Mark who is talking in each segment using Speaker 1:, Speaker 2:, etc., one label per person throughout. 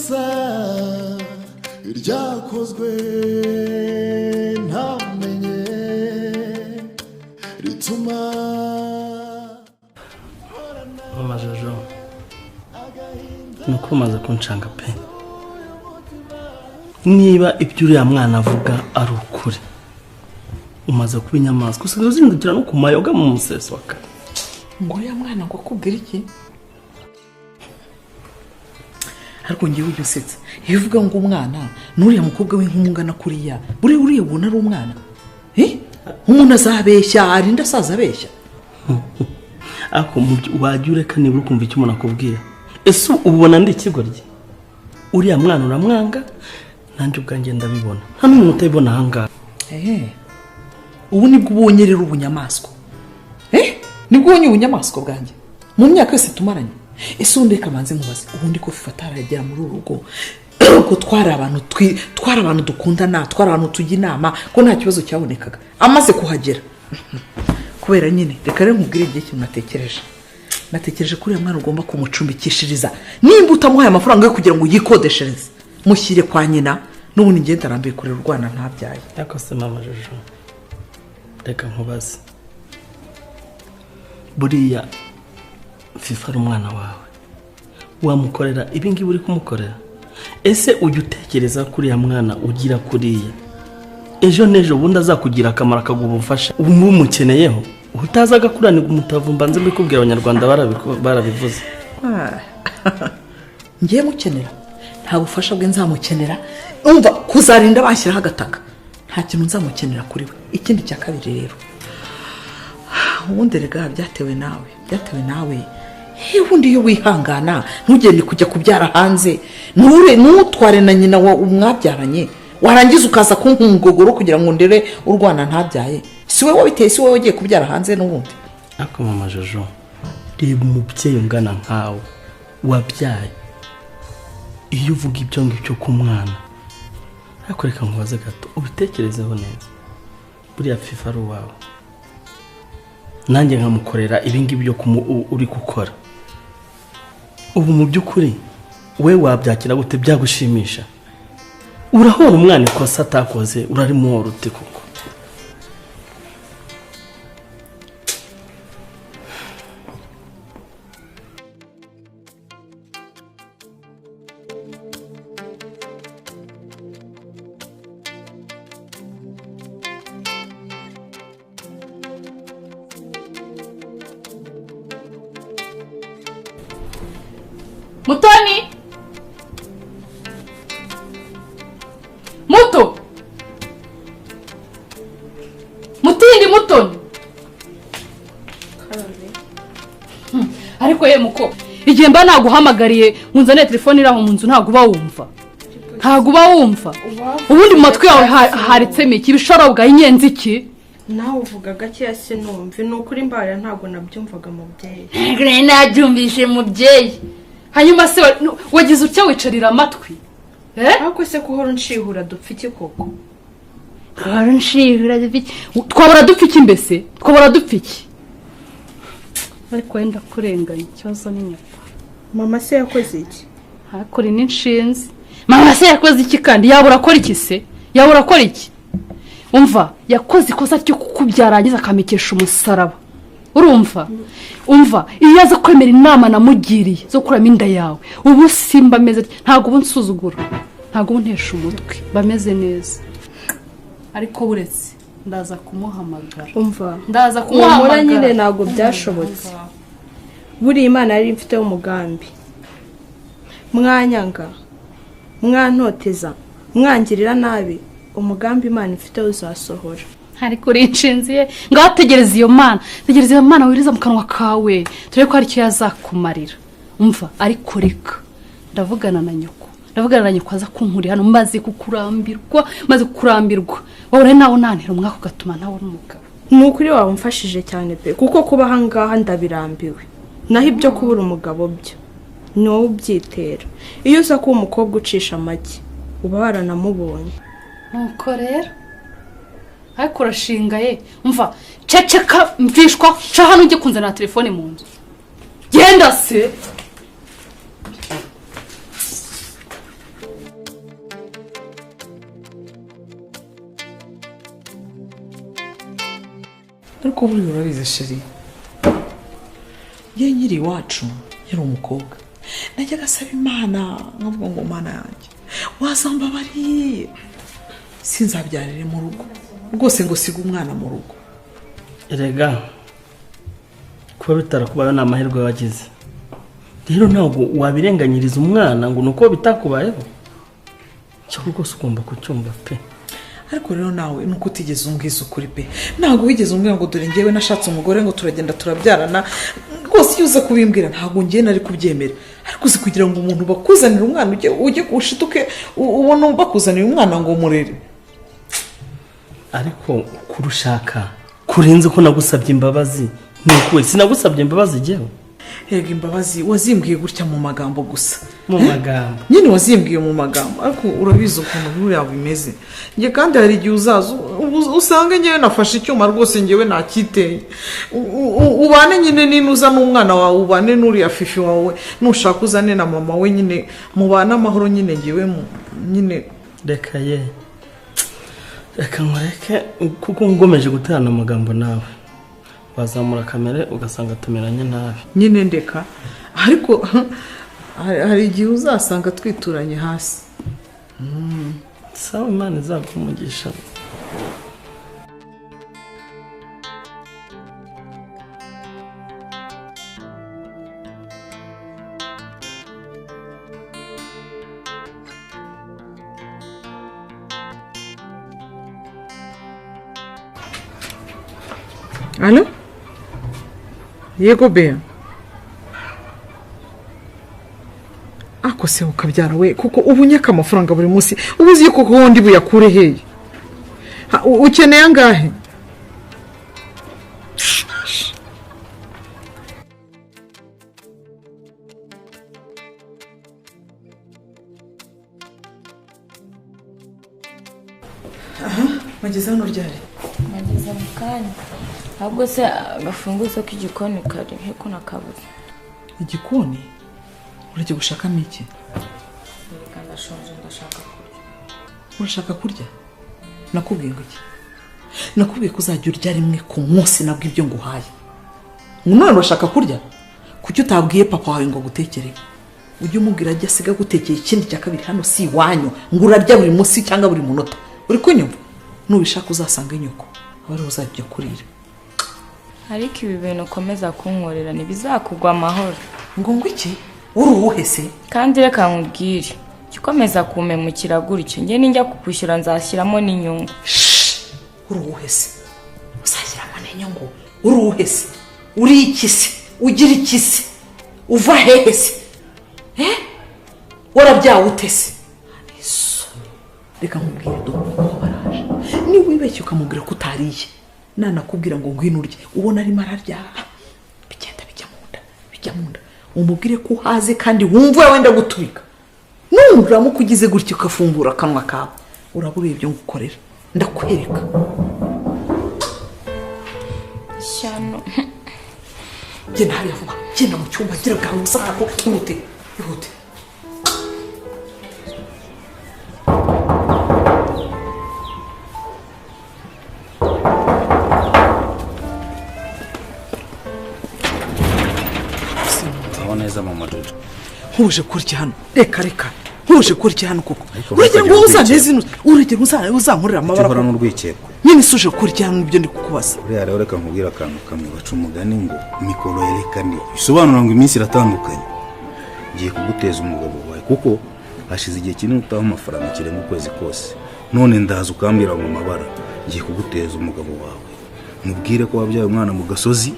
Speaker 1: Ikosa ryakozwe ntamenye rituma
Speaker 2: Mama Jojo, ni uko umaze kunshanga pe. Niba ibyo uriya mwana avuga ari ukuri, umaze kuba inyamaswa, usigaye uzindukira no ku mayoga mu museso wa kare.
Speaker 3: Ngo uriya mwana ngo akubwire iki? Ariko ngewe ujya usetsa iyo uvuga ngo umwana n'uriya mukobwa w'inkumi ungana kuriya, buriya uriya ubona ari umwana? Umuntu azabeshya arinda asaza abeshya.
Speaker 2: Ariko wajya ureka nibura ukumva icyo umuntu akubwira. Ese ubona ndi ikigoryi? Uriya mwana uramwanga, nanjye ubwanjye ndabibona, nta n'umuntu utabibona aha ngaha.
Speaker 3: Ubu nibwo ubonye rero ubunyamaswa. Nibwo ubonye ubunyamaswa bwanjye mu myaka yose tumaranye. Ese ubundi reka manze nkubaze, ubundi ko Fifa ataragera muri uru rugo, ko twari abantu twari abantu dukundana, twari abantu tujya inama, ko nta kibazo cyabonekaga amaze kuhagera? Kubera nyine reka rero nkubwire igihe kintu natekereje. Natekereje ko uriya mwana ugomba kumucumbikishiriza, nimba utamuhaye amafaranga yo kugira ngo yikodeshereze, mushyire kwa nyina. N'ubundi ngenda arambiye kurera urwana ntabyaye.
Speaker 2: Ariko se mama Jojo, reka nkubaze, buriya Fifa ari umwana wawe, wamukorera ibi ngibi uri kumukorera? Ese ujya utekereza ko uriya mwana ugira kuriya ejo n'ejo bundi azakugira akamaro, akaguha ubufasha ubu umukeneyeho? Utaza agakuranirwa umutavu, mbanze mbikubwira, abanyarwanda barabivuze.
Speaker 3: Ngiye mukenera, nta bufasha bwe nzamukenera. Umva, kuzarinda bashyiraho agataka, nta kintu nzamukenera kuri we. Ikindi cya kabiri rero, ubundi rega byatewe nawe, byatewe nawe. Ubundi iyo wihangana ntugende kujya kubyara hanze, ntutware na nyina wa mwabyaranye, warangiza ukaza kunkungogoro kugira ngo ndere urwana ntabyaye. Si wowe wabiteye, si wowe wagiye kubyara hanze n'ubundi.
Speaker 2: Ariko mama Jojo, reba umubyeyi ungana nkawe wabyaye, iyo uvuga ibyo ngibyo ku mwana. Ariko reka nkubaze gato, ubitekerezeho neza, buriya Fifa ari uwawe, nanjye nkamukorera ibi ngibi byo uri gukora ubu, mu by'ukuri we wabyakira gute? Byagushimisha? Urahora umwana ikosa atakoze, urarimuhora ute koko?
Speaker 4: Mutoni, muto, mutindi, Mutoni. Ariko ye muko, igihe mba naguhamagariye nkunzaniye telefone iri aho mu nzu, ntabwo uba wumva, ntabwo uba wumva. Ubundi mu matwi yawe haritsemo iki? Ibishorobwa, inyenzi iki?
Speaker 5: Nawe uvuga gakeya sinumve. Ni ukuri mbarira, ntabwo nabyumvaga mubyeyi.
Speaker 4: Nabyumvise mubyeyi. Hanyuma se wagize utya wicarira amatwi?
Speaker 5: Ariko se kuhora unshihura dupfa iki koko?
Speaker 4: Kuhora unshihura dupfa iki? Twabura dupfa iki mbese? Twabura dupfa iki? Ariko wenda kurenganya, ikibazo ni nyoko.
Speaker 5: Mama se yakoze iki?
Speaker 4: Hakuri n'inshinzi. Mama se yakoze iki kandi? Yabura akora iki se? Yabura akora iki? Umva, yakoze ikosa ryo kukubyara yarangiza akamikesha umusaraba. Urumva? Umva, iyo aza kwemera inama namugiriye zo kuramo inda yawe, ubu simba ameze atya. Ntabwo ubu nsuzugura, ntabwo ubu ntesha umutwe, bameze neza. Ariko buretse ndaza kumuhamagara.
Speaker 5: Umva,
Speaker 4: Ndaza
Speaker 5: humura
Speaker 4: kumuhamagara.
Speaker 5: nyine ntabwo byashobotse. Buriya Imana yari imfiteho umugambi. Mwanyanga, mwantoteza, mwangirira nabi, umugambi Imana ifiteho uzasohora.
Speaker 4: Ariko uri inshinzi ye, ngaho tegereza iyo Mana, tegereza iyo Mana wiriza mu kanwa kawe, turebe ko hari icyo yazakumarira. Umva, ariko reka ndavugana na nyoko, ndavugana na nyoko aza kunkurira hano, maze kukurambirwa, maze kukurambirwa. Wowe nawe unantera umwaka ugatuma ntabona umugabo.
Speaker 5: Ni ukuri waba umfashije cyane pe, kuko kuba aha ngaha ndabirambiwe. Naho ibyo kubura umugabo byo ni wowe ubyitera. Iyo uza kuba umukobwa ucisha make uba waranamubonye.
Speaker 4: Nuko rero ariko urashinga ye. Umva, ceceka mvishwa, ca hano ujye kunzanira telefone mu nzu. Genda se.
Speaker 3: Ariko buriya urabizi chérie, ye nkiri iwacu yari umukobwa, najyaga asaba Imana nkavuga ngo: "Mana yanjye, wazambabariye sinzabyarire mu rugo rwose, ngo sige umwana mu rugo."
Speaker 2: Erega kuba bitarakubayeho ni amahirwe wagize. Rero ntabwo wabirenganyiriza umwana ngo ni uko bitakubayeho. Cyo rwose ugomba kucyumva pe.
Speaker 3: Ariko rero nawe nuko utigeze umbwiza ukuri pe. Ntabwo wigeze umbwira ngo: "Dore ngewe nashatse umugore," ngo turagenda turabyarana. Rwose iyo uza kubimbwira ntabwo ngewe nari kubyemera. Ariko uzi kugira ngo umuntu bakuzanire umwana, ujye ushituke ubona bakuzaniye umwana ngo murere?
Speaker 2: Ariko kurushaka kurenze ko nagusabye imbabazi ni ukuwe? Sinagusabye imbabazi jyewe?
Speaker 3: Yego, imbabazi wazimbwiye gutya mu magambo gusa.
Speaker 2: Mu magambo?
Speaker 3: Nyine wazimbwiye mu magambo, ariko urabizi ukuntu buriya bimeze. Njye kandi hari igihe uzaza usange ngewe nafashe icyuma rwose, ngewe nakiteye. Ubane nyine ninuza n'umwana wawe, ubane n'uriya Fifi wawe, nushaka uzane na mama we, nyine mubane amahoro nyine, ngewe nyine.
Speaker 2: Reka ye, reka nkureke, kuko ngomeje guterana amagambo nawe wazamura kamere ugasanga tumeranye nabi.
Speaker 3: Nyine ndeka, ariko hari igihe uzasanga twituranye hasi.
Speaker 2: Sawa, Imana izaguha umugisha.
Speaker 3: Allo? Yego beya. Ako se ukabyara we, kuko ubu unyaka amafaranga buri munsi, uba uzi yuko wundi buyakure hehe? Ukeneye angahe? Aha bageze hano ryari?
Speaker 1: Nageze mu kanya. Ahubwo se agafunguzo k'igikoni kari he ko nakabuze?
Speaker 3: Igikoni uragiye gushakamo iki?
Speaker 1: Reka, ndashonje, ndashaka kurya.
Speaker 3: Urashaka kurya? Nakubwiye ngo iki? Nakubwiye ko uzajya urya rimwe ku munsi, nabwo ibyo nguhaye. None urashaka kurya? Kuki utabwiye papa wawe ngo agutekere? Ujye umubwira ajye asiga agutekeye ikindi cya kabiri. Hano si iwanyu ngo urarya buri munsi cyangwa buri munota. Uri kunyumva? Nubishaka uzasanga inyoko, aba ariho uzajya kurira.
Speaker 1: Ariko ibi bintu ukomeza kunkorera ntibizakugwa amahoro.
Speaker 3: Ngo iki? Uri uwuhe se?
Speaker 1: Kandi reka nkubwire, jya ukomeza kumpemukira gutyo, njye ninjya kukwishyura nzashyiramo n'inyungu.
Speaker 3: Uri uwuhe se uzashyiramo n'inyungu? Uri uwuhe se? Uri iki se? Ugira iki se? Uva hehe se? Eh, warabyawe ute se? Isoni. Reka nkubwire, dore umugabo baraje. Niba wibeshye ukamubwira ko utariye, nanakubwira ngo ngwino urye, ubona arimo ararya, bigenda bijya mu nda, bijya mu nda. Umubwire ko uhaze kandi wumva wenda guturika. Nuramuka ugize gutya ugafungura akanwa kawe, uraba ureba ibyo ngukorera, ndakwereka.
Speaker 1: Ishyano.
Speaker 3: Genda hariya vuba, genda mu cyumba, gira bwawe ubusaka ko, ihute, ihute.
Speaker 6: Aho neza, mama Jojo.
Speaker 3: Nkuje kurya hano? Reka, reka, nkuje kurya hano koko?
Speaker 6: Ariko
Speaker 3: Uragira ngo
Speaker 6: ntukagira
Speaker 3: uzanteze ino, uragira uzankorera amabara
Speaker 6: uhora
Speaker 3: koko?
Speaker 6: N'urwikekwe.
Speaker 3: Nyine si uje kurya hano ibyo ndi kukubaza?
Speaker 6: Buriya rero reka nkubwire akantu kamwe. Baca umugani ngo mikoro yerekane, bisobanura ngo iminsi iratandukanye. Ngiye kuguteza umugabo wawe, kuko hashize igihe kinini utaha amafaranga kirenga ukwezi kose, none ndaza ukambwira ngo mabara. Ngiye kuguteza umugabo wawe, mubwire ko wabyaye umwana mu gasozi.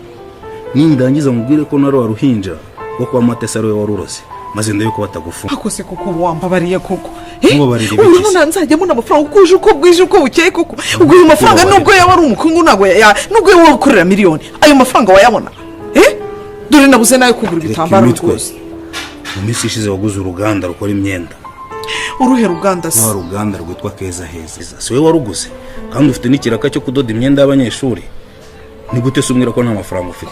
Speaker 6: Nindangiza mubwire ko na rwa ruhinja rwo kwa Matesa ari we waruroze, maze ndebe ko batagufunga.
Speaker 3: Akose koko wambabariye koko?
Speaker 6: Nkubabarira ibiki se?
Speaker 3: Urabona nzajya mbona amafaranga uko uje, uko bwije, uko bukeye koko? Ubwo ayo mafaranga,
Speaker 6: Nkubabarira.
Speaker 3: nubwo yaba ari umukungu, ntabwo nubwo yaba ukorera miliyoni, ayo mafaranga wayabona? Eh, dore nabuze nayo kugura
Speaker 6: Reka
Speaker 3: ibitambaro.
Speaker 6: imitwe.
Speaker 3: Rwose.
Speaker 6: Mu minsi ishize waguze uruganda rukora imyenda.
Speaker 3: Uruhe ruganda se?
Speaker 6: Rwa ruganda rwitwa Keza Heza, si wowe waruguze? Kandi ufite n'ikiraka cyo kudoda imyenda y'abanyeshuri. Ni gute se umbwira ko nta mafaranga ufite?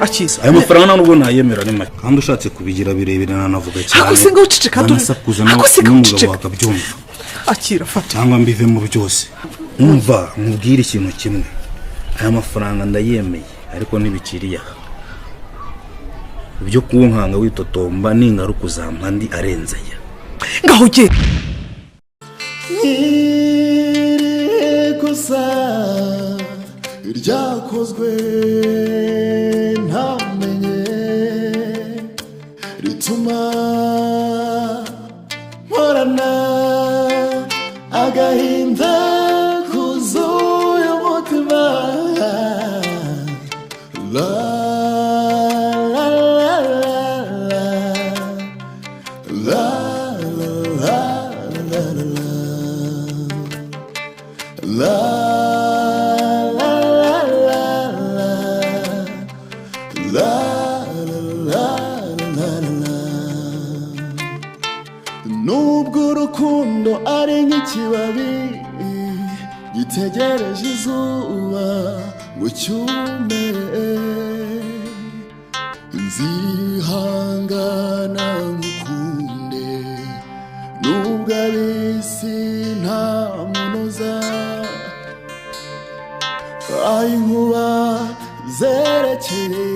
Speaker 3: Akiza.
Speaker 6: Ayo mafaranga nta nubwo nayemera, ni make. Kandi ushatse kubigira birebire nanavuga cyane,
Speaker 3: Ako se ngaho uceceka,
Speaker 6: nanasakuza
Speaker 3: ako se ngaho
Speaker 6: n'umugabo
Speaker 3: uceceka.
Speaker 6: wakabyumva.
Speaker 3: Akira, fata.
Speaker 6: Cyangwa mbivemo byose. Umva nkubwire ikintu kimwe, aya mafaranga ndayemeye, ariko ntibikiriye aha. Ibyo kunkanga witotomba, ningaruka uzampa andi arenze aya.
Speaker 3: Ngaho ugenda.
Speaker 7: Iri kosa ryakozwe ntamenye rituma mporana agahinda kuzuye umutima. La la la la la la la la la la la la la la la la. Nubwo urukundo ari nk'ikibabi gitegereje izuba ngo cyume, nzihangana ngukunde nubwo ab'isi nta munoza. Aho inkuba zerekeye.